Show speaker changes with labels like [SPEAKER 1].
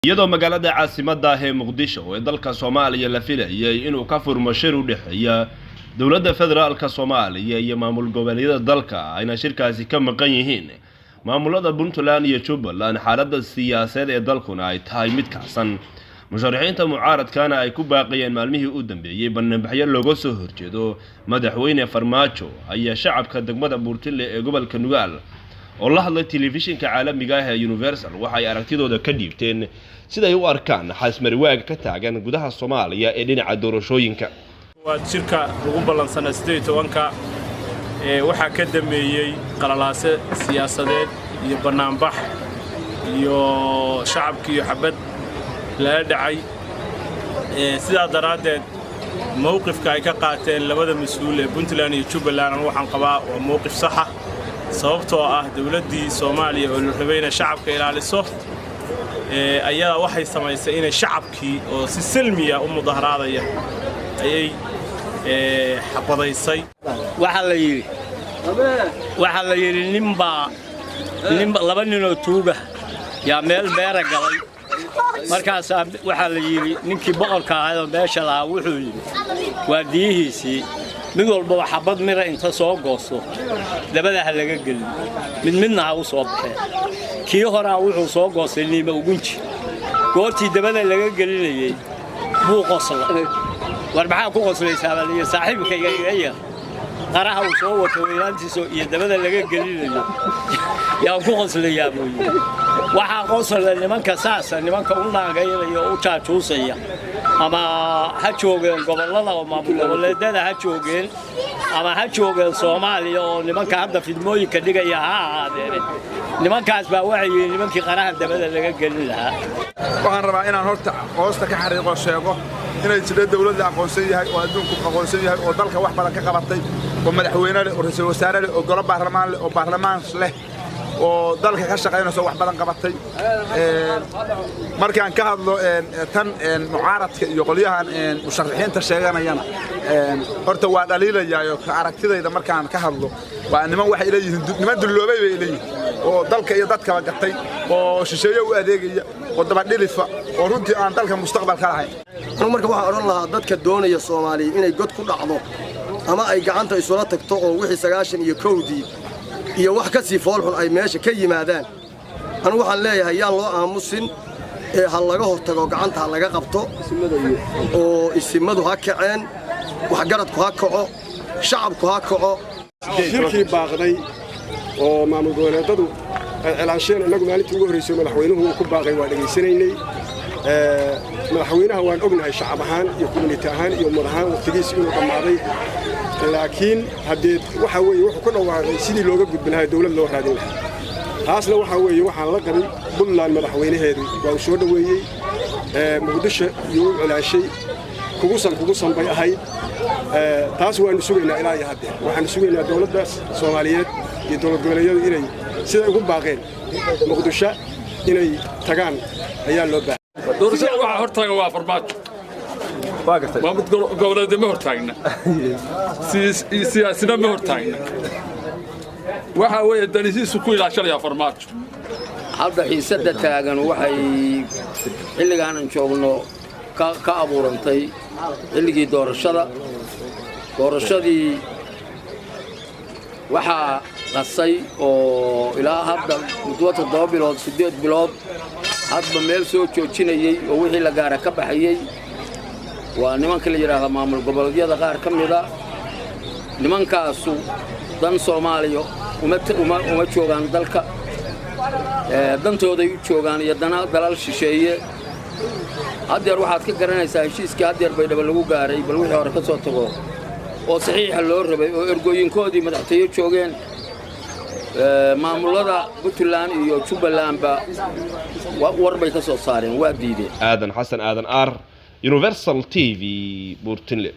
[SPEAKER 1] Iyadoo magaalada caasimadda ah ee Muqdisho ee dalka Soomaaliya la filayay inuu ka furmo shir u dhexeeya dowladda federaalka Soomaaliya iyo maamul goboleedyada dalka, ayna shirkaasi ka maqan yihiin maamulada Puntland iyo Jubbaland, xaaladda siyaasadeed ee dalkuna ay tahay mid kacsan, musharaxiinta mucaaradkana ay ku baaqayeen maalmihii u dambeeyey banaanbaxyo looga soo horjeedo madaxweyne Farmaajo, ayaa shacabka degmada Buurtile ee gobolka Nugaal oo la hadlay telefishinka caalamiga ah ee Universal waxay aragtidooda ka dhiibteen siday u arkaan xasmariwaaga ka taagan gudaha Soomaaliya ee dhinaca doorashooyinka.
[SPEAKER 2] Waa shirka lagu ballansanaa 18-ka ee waxaa ka dambeeyey qalalaase siyaasadeed iyo bannaanbax iyo shacabki iyo xabad lala dhacay. Sidaa daraaddeed, mowqifka ay ka qaateen labada mas-uul ee Puntland iyo Jubbaland anu waxaan qabaa waa mowqif saxa, sababtoo ah dowladdii Soomaaliya oo la rabay inay shacabka ilaaliso ayaa waxay samaysay inay shacabkii oo si silmiya u mudaharaadaya ayay xabadaysay.
[SPEAKER 3] Waxaa la yidhi ninbaa nin laba ninoo tuuga yaa meel beera galay. Markaasaa waxaa la yidhi ninkii boqorka ahaydoo meesha lahaa wuxuu yidhi waardiyihiisii, mid walbaba xabad mira inta soo goosto dabada ha laga gelin, mid midna ha u soo baxeen. Kii horaa wuxuu soo goostay niima ugunji. Goortii dabada laga gelinayey buu qoslay. War maxaa ku qoslaysaa, baa layidhi. Saaxiibkayga iga yar qaraha uu soo wato weynaantiisa iyo dabada laga gelinayo yaan ku qoslayaa, buu yidhi. Waxaa qosla nimanka saasa, nimanka u naagaynaya oo u jaajuusaya, ama ha joogeen gobollada oo maamul goboleedyada ha joogeen, ama ha joogeen Soomaaliya oo nimanka hadda fidmooyinka dhigaya ha ahaadeene, nimankaas baa waxay yihiin nimankii qaraha dabada laga gelin lahaa.
[SPEAKER 4] Waxaan rabaa inaan horta hoosta ka xariiqo, sheego inay jidho dawlad la aqoonsan yahay oo adduunku aqoonsan yahay oo dalka wax badan ka qabatay, oo madaxweyne leh, oo ra'iisul wasaare leh, oo golo baarlamaan leh, oo baarlamaan leh, oo dalka ka shaqaynayso, wax badan qabatay. Markaan ka hadlo tan mucaaradka iyo qolyahan musharaxiinta sheeganayana, horta waa dhaliilayaayo. Aragtidayda markaan ka hadlo, waa niman waxay leeyihiin niman dulloobay bay leeyihiin, oo dalka iyo dadkaba gatay, oo shisheeye u adeegaya, oo dabadhilifa, oo runtii aan dalka mustaqbal ka lahayn.
[SPEAKER 5] Anugu marka waxaan odhan lahaa dadka doonaya Soomaaliya inay god ku dhacdo ama ay gacanta isula tagto oo wixii 91-dii iyo wax ka sii foolxun ay meesha ka yimaadaan, anugu waxaan leeyahay yaan loo aamusin ee ha laga hortago, gacanta ha laga qabto, oo isimadu ha kaceen, waxgaradku ha kaco, shacabku ha kaco.
[SPEAKER 6] Shirkii baaqday oo maamul goboleedadu ay cilaansheen, innagu maalintii ugu horraysay madaxweynuhu uu ku baaqay waa dhegaysanaynay. Madaxweynaha waan ognahay shacab ahaan iyo community ahaan iyo ummad ahaan wakhtigiisi inuu dhammaaday, laakiin haddee waxa weeye wuxuu ku dhawaaqay sidii looga gudbi lahaa, dawlad loo raadin lahaa. Taasna waxaa weeye waxaan la qabay Puntland madaxweynaheedu waa uu soo dhoweeyey, Muqdisho iyo u cilaanshay, kugusan kugusan bay ahayd. Taas waannu sugaynaa ilaa iyo haddeer. Waxaannu sugaynaa dawladdaas Soomaaliyeed iyo dowlad goboleedyadu inay siday ugu baaqeen Muqdisho inay tagaan ayaa loo baahay.
[SPEAKER 7] Doorashada waxaa hortaagan waa Farmaajo, maamul goboleedna ma hortaagna, siyaasina ma hortaagna. Waxaa weeye danihiisu ku ilaashanayaa Farmaajo.
[SPEAKER 8] Hadda xiisadda taagan waxay xilligaanan joogno ka abuurantay xilligii doorashada. Doorashadii waxaa qasay oo ilaa hadda muddo 7 bilood, 8 bilood hadba meel soo joojinayey oo wixii la gaara ka baxayey waa nimanka la yidhaahda maamul goboleedyada qaar ka mida. Nimankaasu dan Soomaaliya uma joogaan, dalka dantooday u joogaan iyo dana dalal shisheeye. Haddeer waxaad ka garanaysaa heshiiskii haddeer Baydhabo lagu gaaray, bal wixii hore ka soo tago, oo saxiixa loo rabay oo ergooyinkoodii madaxtooyo joogeen, maamullada Puntland iyo Jubbalandba war bay ka soo saareen, waa diideen.
[SPEAKER 1] Aadan Xasan Aadan, r Universal TV, Buurtinle.